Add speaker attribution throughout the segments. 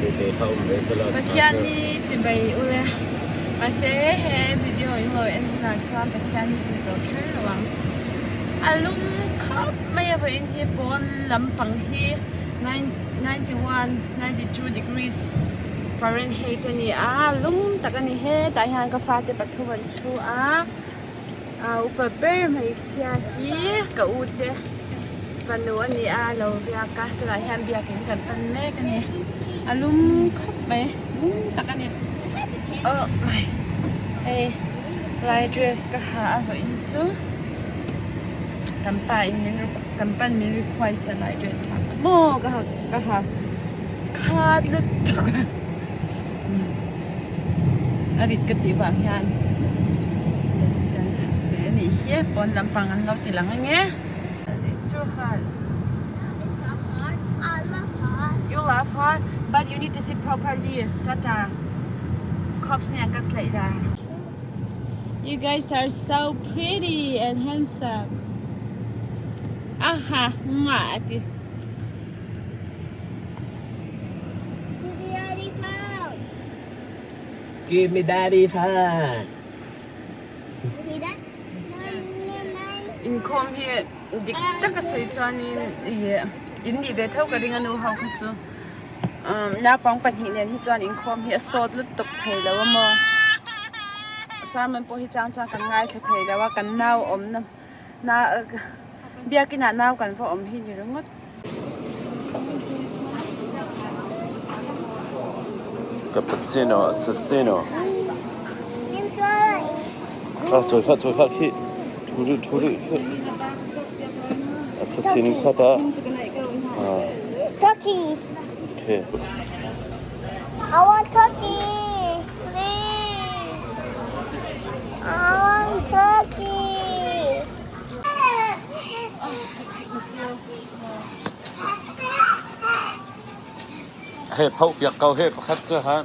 Speaker 1: Pathian hi chibai ule mahse he video in lo en hunah chuan Pathian hi ti tawh kher lo ang. A lum khawp mai a vawiin hi pawn lampang hi 91, 92 degrees Fahrenheit a ni a, lum tak a ni hetah hian ka fate pathum an thu a. A upa ber hmeichhia hi ka u te fanu a ni a a lo riak a tunah hian biakin kan pan mek a ni a lum khawp mai lum tak a ni oh my hei lai dress ka ha a vawiin chu kan pa in min kan pan min request a lai dress hak maw ka ha ka ha khat lutuk a. A rit ka tih vang hian kan hak ve a nih hi pawn lampang an lo ti lang ange It's too hot.
Speaker 2: It's not hot. I love hot.
Speaker 1: You love hot, but you need to sit properly. Tata. Cops nih an ka tlaih lai. You guys are so pretty and handsome. Aha, nga ati.
Speaker 2: Give me daddy phone.
Speaker 3: Give me daddy phone.
Speaker 1: Inkhawm hi dik taka sawi chuanin ih in nih ve tho ka ring a nu ho kha chu umm naupang pahnih nen hi chuan inkhawm hi a sawt lutuk thei lo a maw sermon pawh hi chang chang kan ngaithla thei lo a kan nau awmna na biakin ah nau kan va awm hi ni ringawt.
Speaker 3: Cappuccino assassino. Ah, chawi hlah, chawi hlah khi. Thu rih, thu rih khi. A sathin kha ta. Ah.
Speaker 2: Cookies.
Speaker 3: Okay.
Speaker 2: I want cookies, please. I want cookies.
Speaker 3: He phoh piak ko he pakhat cu ha.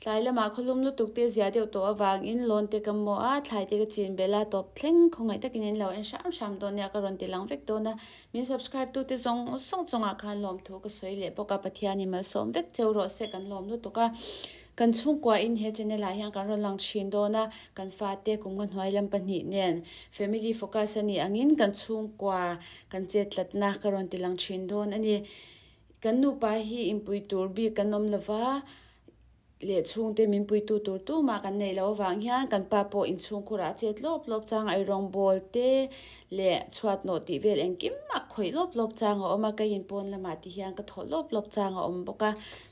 Speaker 4: Tlai lamah khawlum lutuk te zia deuh tawh avangin lawn te ka maw a, thlai te ka chin belh a, tawp thleng khawngaih takin in lo en hram hram dawn nia ka rawn ti lang vek dawn a, min subscribe tu te zawng zawng chungah khan lawmthu ka sawi leh bawk a, Pathianin malsawm vek cheu rawh se kan lawm lutuk a, kan chhungkua in he channel ah hian kan rawn lang thin dawn a, kan fate kum nga hnuai lam pahnih nen family focus a nih angin kan chhungkua kan chet tlatna ka rawn ti lang thin dawn a ni. Kan nupa hi inpui tur bik kan awm lova, leh chhungte min puitu tur tumah kan neih loh avang hian kan pa pawh inchhungkhurah a chet lawp lawp chang a, eirawng bawl te leh chhuat nawh tih vel engkim a khawih lawp lawp chang a awm a, kei inpawn lamah ti hian ka thawh lawp lawp chang a awm bawk a,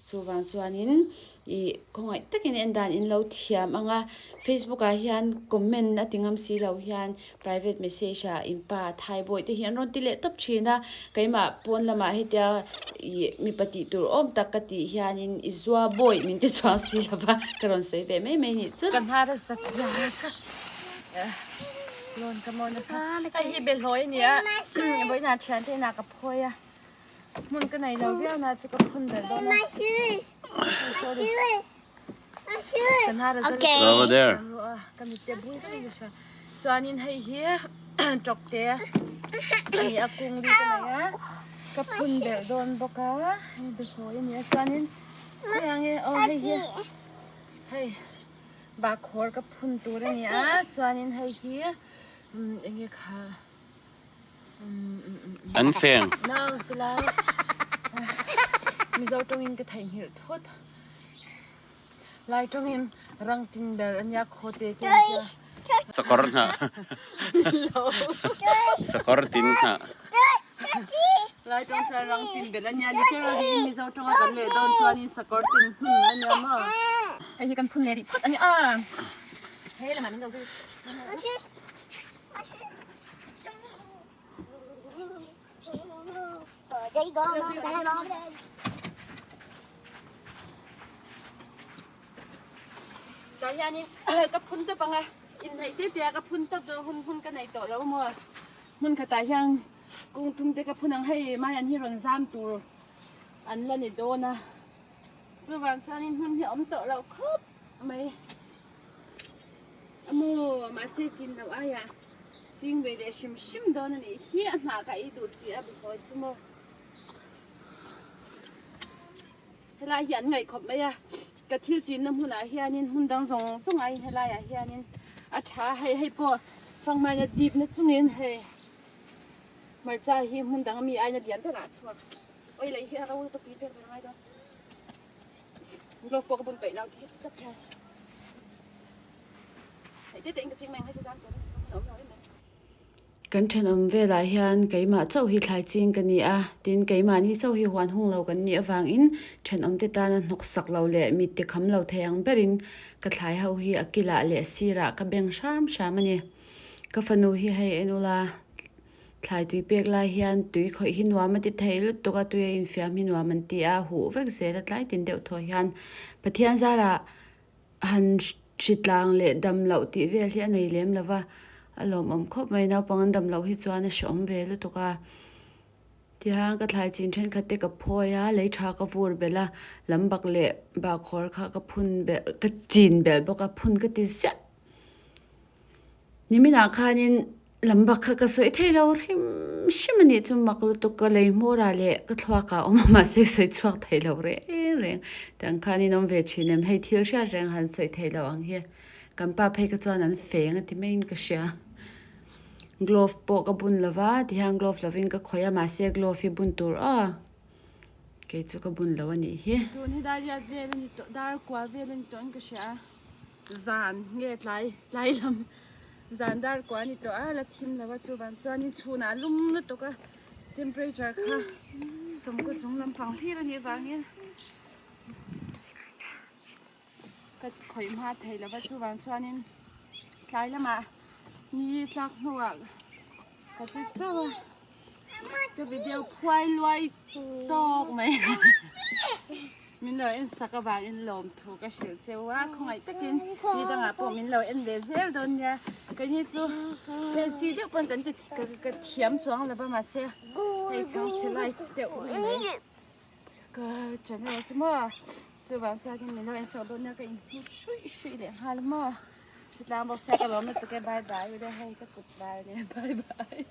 Speaker 4: chuvang chuanin. Ih khawngaih takin en dan in lo thiam ang a, Facebook ah hian comment a ti ngam si lo hian private message ah in pa Thaibawi te hi an rawn ti leh tawp thin a, keimah pawn lamah hetia ih mipa tih tur awm tak ka tih hianin i zua bawi min ti chuang si lo va, ka rawn sawi ve mai mai nih chu.
Speaker 1: Ka hnar a zak zia kha lawn ka mawn a kha hei hi behlawi a ni a vawiinah thiante inah ka phawi a. Hmun ka nei lo viau na chu ka phun ber dawn a. Sorry. Kan har a
Speaker 2: Okay.
Speaker 3: Over there.
Speaker 1: Ka mit te bui vek in ka hria. Chuanin hei hi tawk te ani a kung li ka nei a. Ka phun ber dawn bawk a. Hei behlawi a ni a. Chuanin hei ang e aw hei hi hei bakhawr ka phun tur a ni a. Chuanin hei hi enge kha
Speaker 3: An feng.
Speaker 1: Nau sila Mizo tawngin ka theihnghilh thut. Lai tawngin rang tin bel ania khaw te te an tia.
Speaker 3: Sakawr hnah. Sakawr tin hnah.
Speaker 1: Lai tawng chuan rang tin bel ania literally in Mizo tawnga kan leh dawn chuanin sakawr tin hmun ania maw. Hei hi kan phun leh rih phawt ania. Hei lamah min lo zui. Tah hianin ka phun tawp ang a, inhnaih te te a ka phun tawp dawn hun hun ka nei tawh lo maw hmun khatah hian kung thum te ka phun ang hei maian hi rawn zam tur an la ni dawn a chuvang chuanin hmun hi a awm tawh lo khawp. mai. Amaw mahse chin loh aiah ching ve leh hrim hrim dawn a nih hi a hnah ka ei duh si a buhhawi chu maw. Helai hi an ngaih khawp mai a ka thil chinna hmunah hianin hmun dang zawng zawng aiin helaiah hianin a tha a hei hei pawh fanghmaina dipna chungin hei hmarcha hi hmun dang ami aina lian berah a chhuak awi lei hi a ro lutuk tui pek ve ngai dawn glove pawh ka bun peih lo ti heti tlat hian hei te te in ka ching mai ang hei chu zam tur a ni ka hmun a awm lo em mai.
Speaker 4: Kan thenawm velah hian keimah chauh hi thlai ching ka ni a, tin keimahni chauh hi huan hung lo kan nih avangin thenawmte tana hnawk sak lo leh mitte kham lo thei ang berin ka thlai ho hi a kilah leh sirah ka beng hram hram a ni. Ka fanu hi hei en ula, thlai tui pek lai hian tui khawih hi nuam a ti thei lutuk a, tui a infiam hi nuam an ti a, huh vek zel a tlai tin deuh thaw hian Pathian zarah Han hritlang leh dam loh tih vel hi a nei lem lo va, a lawmawm khawp mai. Naupang an dam loh hi chuan a hrehawm ve lutuk a. Tihian ka thlai chin thenkhat te ka phawi a, lei tha ka vur belh a, lam bak leh bahkhawr kha ka phun belh ka chin belh bawk a, phun ka ti ziah. Niminah khanin Lam bak kha ka sawi thei lo hrim hrim a nih chu mak lutuk ka lei hmawrah leh ka thluak ah awm a mahse sawi chhuak thei lo reng reng tiang khan in awm ve thin em hei thil hriat reng han sawi thei lo ang hi kan pa phei kha chuan an feng a ti maiin ka hria glove pawh ka bun lo va tihian glove lovin ka khawih a mahse glove hi bun tur aw kei chu ka bun lo a nih hi.
Speaker 1: Tun hi dar riat vel a ni tawh dar kua vel a ni tawh in ka hria a. Zan nge tlai tlai lam zan dar kua a ni tawh a la thim lo a chuvang chuanin chhunah a lum lutuk a temperature kha sawmkaw chung lampang hlir a nih vangin ka khawih hma thei lo va chuvang chuanin tlai lamah ni tlak hnuah ka che chauh a ka video phuai luai tawk mai. Min lo en sak avangin lawmthu ka hrilh cheu a, khawngaih takin ni dangah pawh min lo en ve zel dawn nia. Keini chu fancy deuh pawn kan ti ka thiam chuang lo va mahse hei chhang chhe lai deuh hun mai ka channel chu maw chuvang chuanin min lo en sak dawn nia ka inhmu hruih hruih leh nghal maw hritlang bawk sia ka lawm lutuk e bye bye ule hei ka kut val nen bye bye.